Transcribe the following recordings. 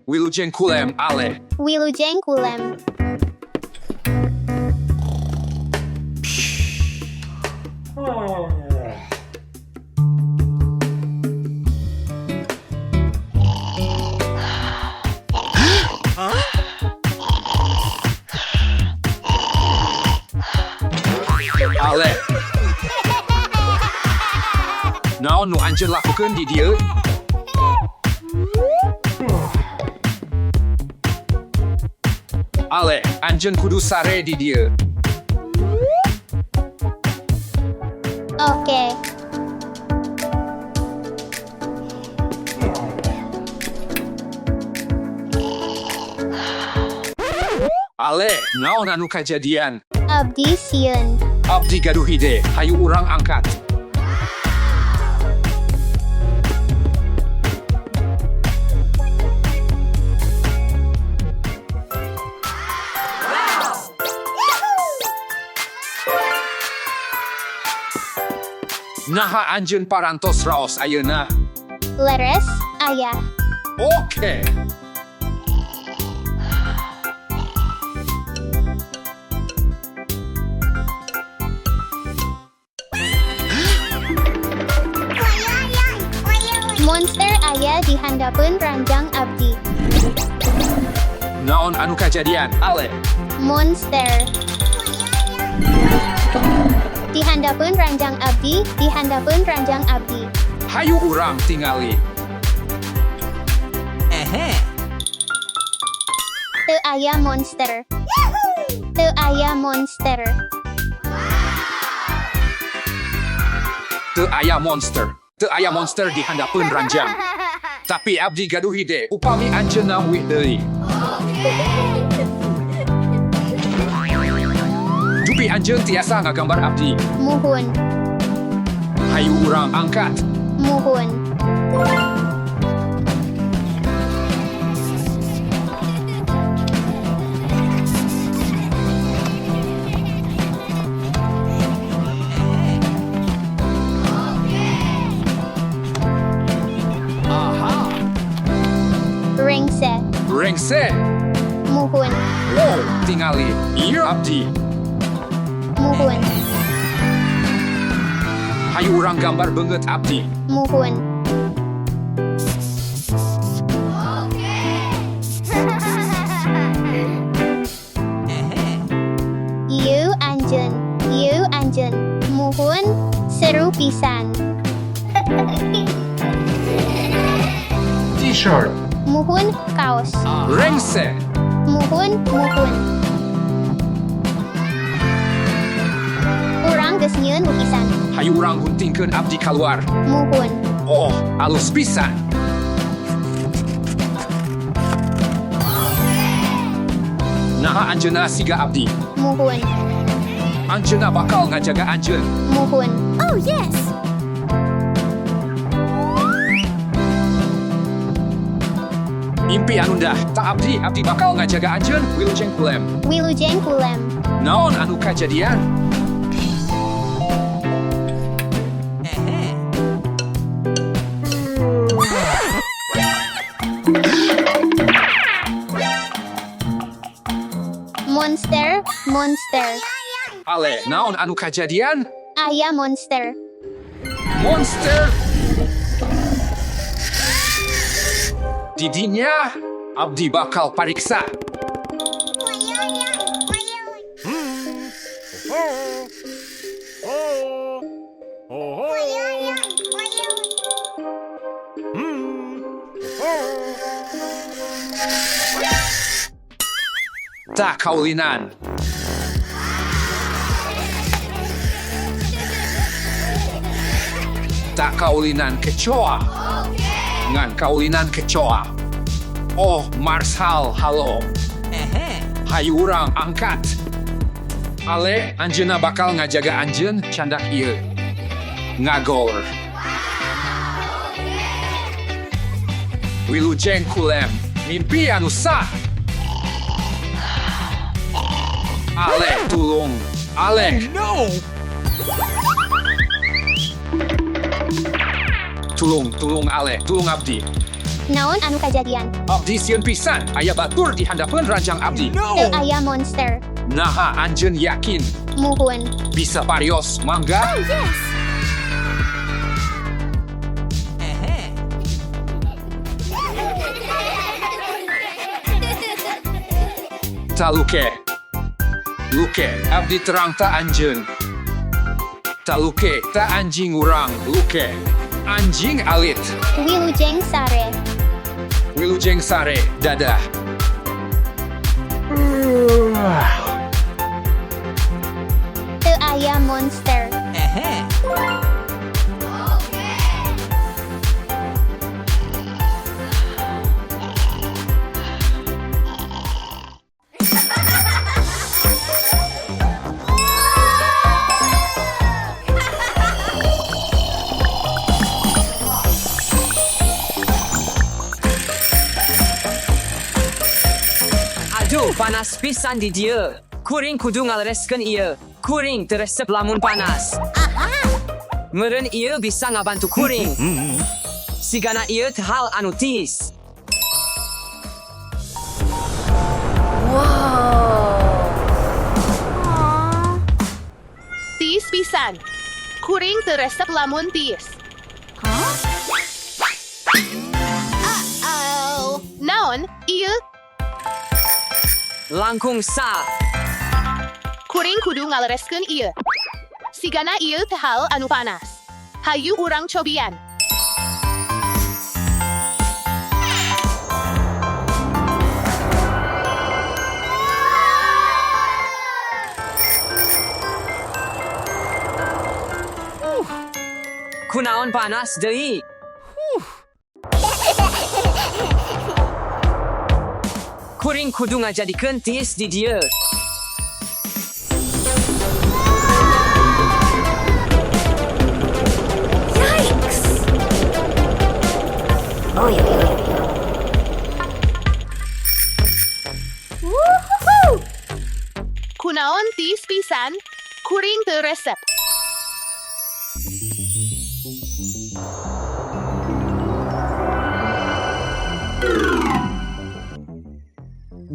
Wilujeng kulem, Ale. Wilujeng kulem. Ale. Naon nu anjeun lakukeun di dieu? Ale, anjeun kudu sare di dieu. Oke. Ale, naon anu kajadian? Abdi sieun. Abdi gaduh hide, hayu urang angkat. Naha anjeun parantos raos ayeuna. Leres, ayah. Oke. Monster aya di handapeun ranjang abdi. Naon anu kajadian? Ale, Monster. Di handapeun ranjang abdi, di handapeun ranjang abdi. Hayu urang tingali. Teu aya monster. Teu aya monster. Teu aya monster. Teu aya monster di handapeun ranjang. Tapi abdi gaduh hide, upami anjeunna wih deui. Dupi anjeun tiasa ngagambar abdi. Muhun, Hayu urang angkat. Muhun. Aha. Rengse, Rengse. Muhun, Wow, tingali. Ieu abdi. Muhun, Hayu urang gambar beungeut abdi. Muhun. Ieu anjeun, ieu anjeun. Muhun, seru pisan. T-shirt. Muhun, kaos. Rengse. Muhun, muhun. Urang geus nyieun lukisan. Hayu urang guntingkeun abdi kaluar. Muhun, Oh, alus pisan. Naha anjeunna siga abdi. Muhun, Anjeunna bakal ngajaga anjeun. Muhun. Oh, yes! Impi anu dah, tak abdi, abdi bakal ngajaga anjeun. Wilujeng kulem. Wilujeng kulem. Naon anu kajadian? Monster, monster. Ale, naon anu kajadian? Aya monster. Monster. Didinya, abdi bakal pariksa. Tak kaulinan. Tak kaulinan kecoa. Ngan kaulinan kecoa. Oh, Marshal, halo. Hayu urang angkat. Ale, anjeunna bakal ngajaga anjeun candak ieu. Ngagor. Wilujeng kulem, mimpi anu sah. Ale, tulung. Ale. No! Tulung, tulung Ale, tulung abdi. Naon anu kajadian? Abdi sieun pisan, aya batur di handapeun ranjang abdi. Teu aya monster. Naha anjeun yakin Muhun. bisa parios mangga? Yes. Taluke. Luke, abdi terang ta anjeun. Taluke, ta anjing urang, luke. Anjing alit. Wilujeng sare. Wilujeng sare, dadah. Teu aya monster. Aduh, panas pisan di dieu. Kuring kudu ngalereskeun ieu. Kuring teu resep lamun panas. Meureun ieu bisa ngabantu kuring. Sigana ieu teh hal anu tiis. Tiis pisan. Kuring teu resep lamun tiis. Naon, ieu Langkung sa. kuring kudu ngalereskeun ieu. Sigana ieu teh hal anu panas. Hayu urang cobian. Kunaon panas deui? Kuring kudu ngajadikeun tiis di dieu. Kunaon tiis pisan? Kuring teu resep.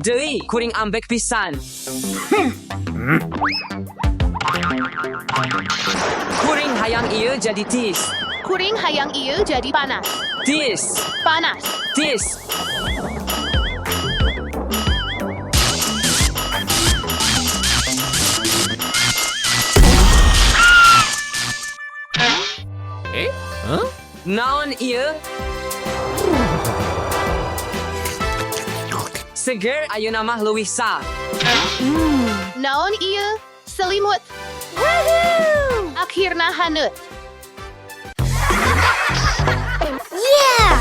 Deui, kuring ambek pisan. Kuring hayang ieu jadi tiis. Kuring hayang ieu jadi panas. Tiis, Panas. tiis. Naon ieu? Seger ayeuna mah leuwih sah. Naon ieu? Selimut. Akhirna haneut. Yeah!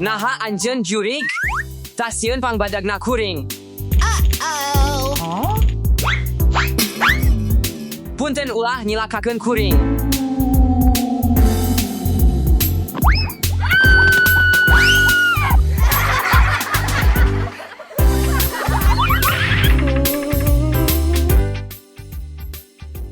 Naha anjeun jurig? Tasieun pangbadagna kuring. Punten ulah nyilakakeun kuring.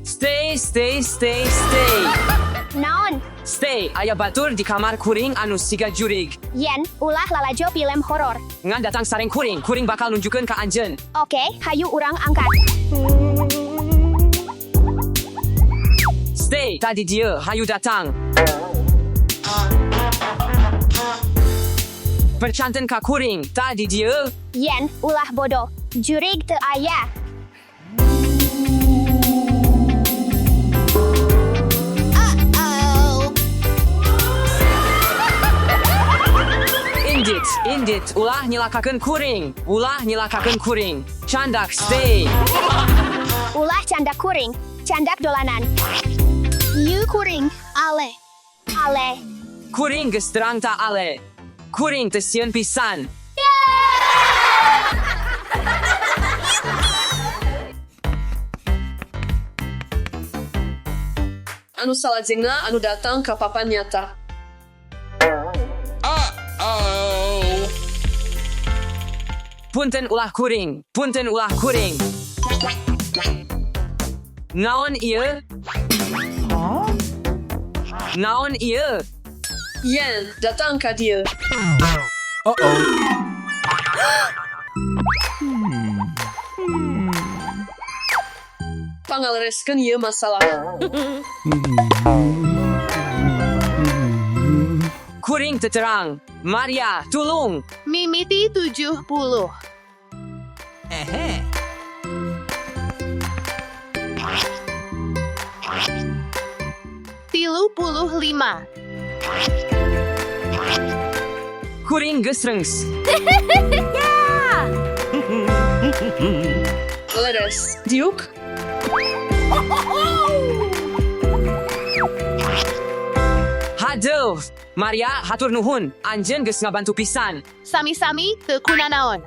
Stay, stay, stay, stay. Naon? Stay, aya batur di kamar kuring anu siga jurig. Yen, ulah lalajo film horor. Ngan datang sareng kuring, kuring bakal nunjukeun ka anjeun. Oke, hayu urang angkat. Stay, tadi dia, hayu datang. Percanten ka kuring, tadi dia. Yen, ulah bodoh. Jurig teu aya. Indit, indit, ulah nyilakakeun kuring. Ulah nyilakakeun kuring. Candak, stay. Ulah candak kuring, candak dolanan. Ieu kuring, ale. Ale. Kuring geus terang ta ale. Kuring teu sieun pisan. Anu salajengna anu datang ka papan nyata. Punten ulah kuring, punten ulah kuring. Naon ieu? Naon ieu? Yen, datang ka dieu. Pangalereskeun ieu masalah. Kuring teu terang. Maria, tulung. Mimiti 70. 35. Kuring geus reungs. Leres, diuk? Haduh. Maria, hatur nuhun. Anjeun geus ngabantu pisan. Sami-sami teu kunanaon.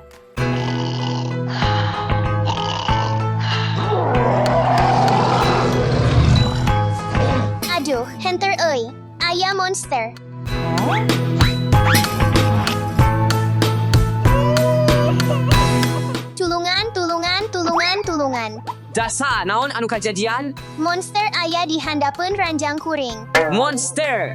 Aduh, henter euy. Aya monster. Tulungan, tulungan, tulungan, tulungan. Dasa, naon anu kajadian? Monster aya di handapeun ranjang kuring. Monster.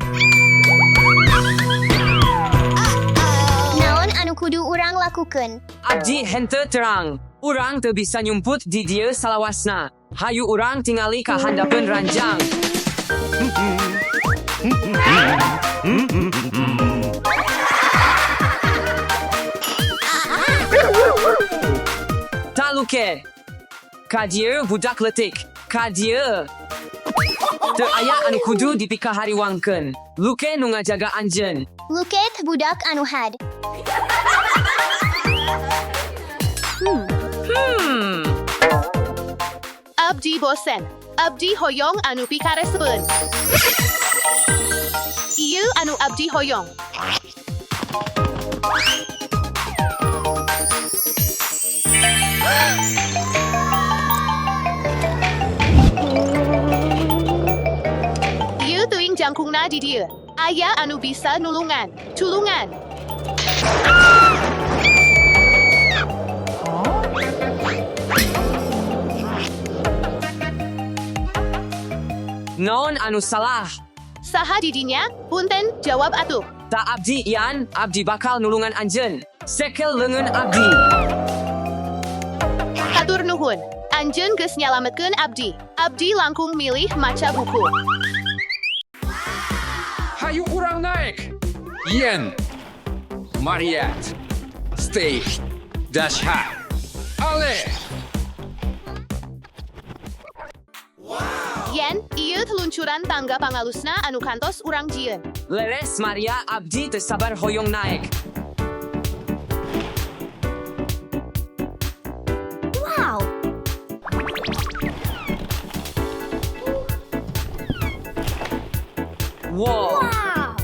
Naon anu kudu urang lakukeun? Abdi henteu terang. Urang teu bisa nyumput di dieu salawasna. Hayu urang tingali ka handapeun ranjang. Taluke. Ka dieu budak leutik. Ka dieu. Teu aya anu kudu dipikahariwangkeun. Luke nu ngajaga anjeun. Luke teh budak anu had. Abdi bosen. Abdi hoyong anu pikaresepeun. Ieu anu abdi hoyong. Ieu teuing jangkungna di dieu. Aya anu bisa nulungan. Tulungan. Naon anu salah? Saha didinya? Punten, jawab atuh. Tak abdi Ian, abdi bakal nulungan anjeun. Sekel leungeun abdi. Hatur nuhun. Anjeun geus nyalametkeun abdi. Abdi langkung milih maca buku. Hayu urang naik. Yen. Mariat. Stay. Dasha. Ale. Yen, ieu teluncuran tangga pangalusna anu kantos urang jieun. Leres Maria abdi teu sabar hoyong naik. Wow! Wow. Wow!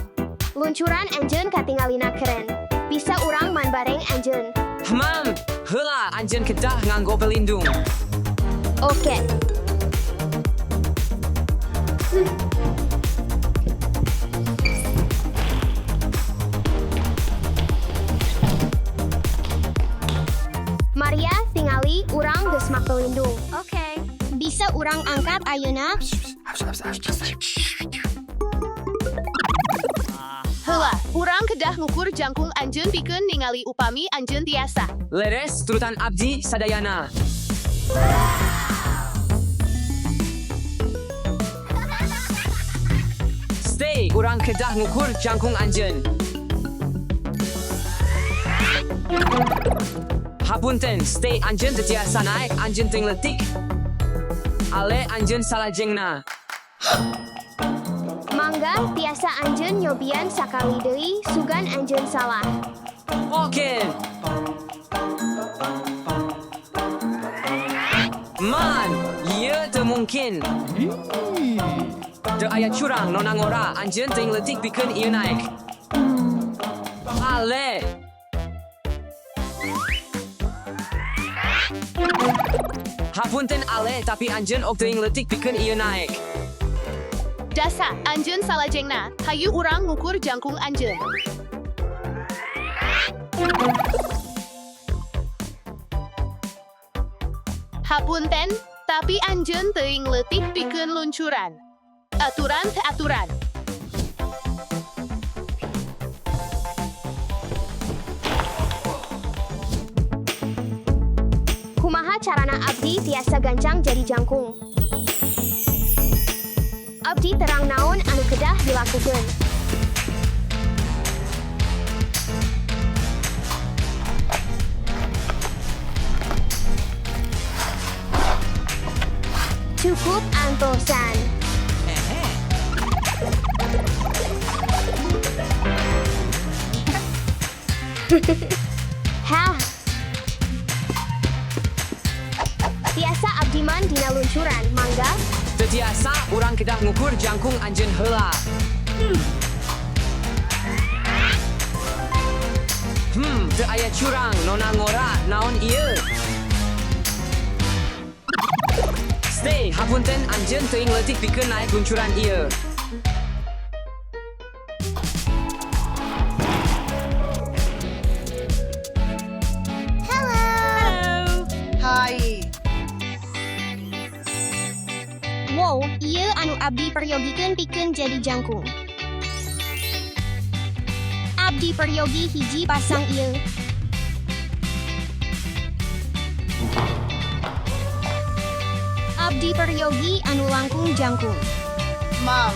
Luncuran anjeun katingalina keren. Bisa urang manbareng anjeun. Mam, heula anjeun kedah nganggo pelindung. Oke. Maria tingali urang geus make pelindung. Oke. Bisa urang angkat ayeuna? Heula, urang kedah ngukur jangkung anjeun pikeun ningali upami anjeun tiasa. Leres turutan abdi sadayana. Stay, urang kedah ngukur jangkung anjeun. Hapunten, stay anjeun teu tiasa naek, anjeun teu leutik. Ale anjeun salajengna. Mangga tiasa anjeun nyobian sakali deui sugan anjeun salah. Oke. Man, ieu teu mungkin. Teu aya curang nona ngora, anjeun teuing leutik pikeun ieu naek. Ale. Hapunten ale, tapi anjeun ok teuing leutik pikeun ieu naek. Dasa, anjeun salajengna, hayu urang ngukur jangkung anjeun. Hapunten, Tapi anjeun teuing leutik pikeun luncuran. Aturan teh aturan. Kumaha carana abdi tiasa gancang jadi jangkung. Abdi terang naon anu kedah dilakukeun. Cukup antosan. Hah. Tiasa abdi man dina luncuran, mangga. Teu tiasa urang kedah ngukur jangkung anjeun heula. Teu aya curang, nona ngora, naon ieu? Stay, hapunten anjeun teuing leutik pikeun naek luncuran ieu. Hai. Wow, ieu anu abdi peryogikeun pikeun jadi jangkung. Abdi peryogi hiji pasang ieu. Abdi peryogi anu langkung jangkung. Mam.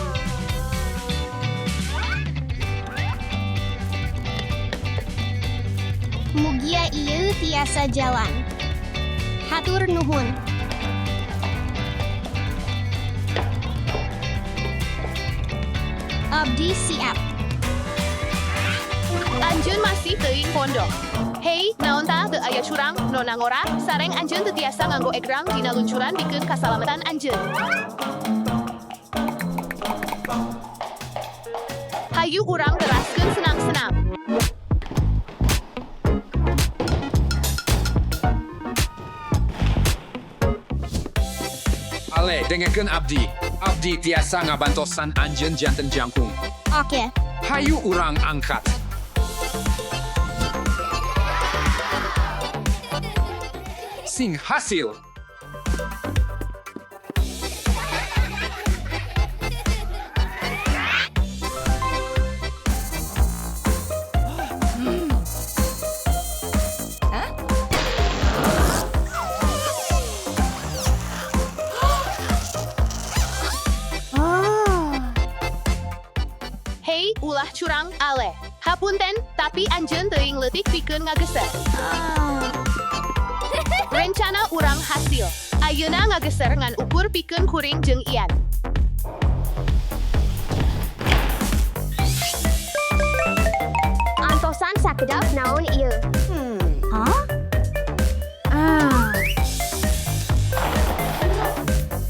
Mugia ieu tiasa jalan. Hatur nuhun. Abdi siap. Anjeun masih teuing pondok. Hei, naon tah teu aya curang, nona ngora, sareng anjeun teu tiasa nganggo egrang dina luncuran pikeun kasalamatan anjeun. Hayu urang teraskeun senang-senang. Ale, dengekeun abdi. Abdi tiasa ngabantosan anjeun janten jangkung. Oke. Hayu urang angkat. Sing hasil. Hei, ulah curang, ale. Hapunten, tapi anjeun teuing leutik pikeun ngageser. Rencana urang hasil. Ayeuna ngageser ngan ukur pikeun kuring jeung Ian. Antosan sakedap naon ieu.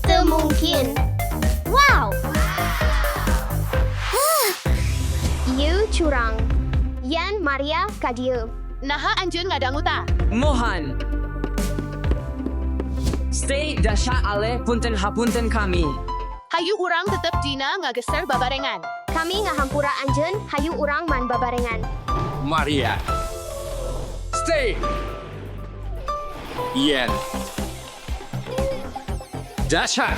Teu mungkin. Wow. Ieu curang. Yan Maria ka dieu. Naha anjeun ngadangu ta. Mohan. Stay, Dasha, Ale, punten hapunten kami. Hayu urang tetep dina ngageser babarengan. Kami ngahampura anjeun, hayu urang man babarengan. Maria. Stay. Yen. Dasha.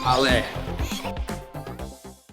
Ale.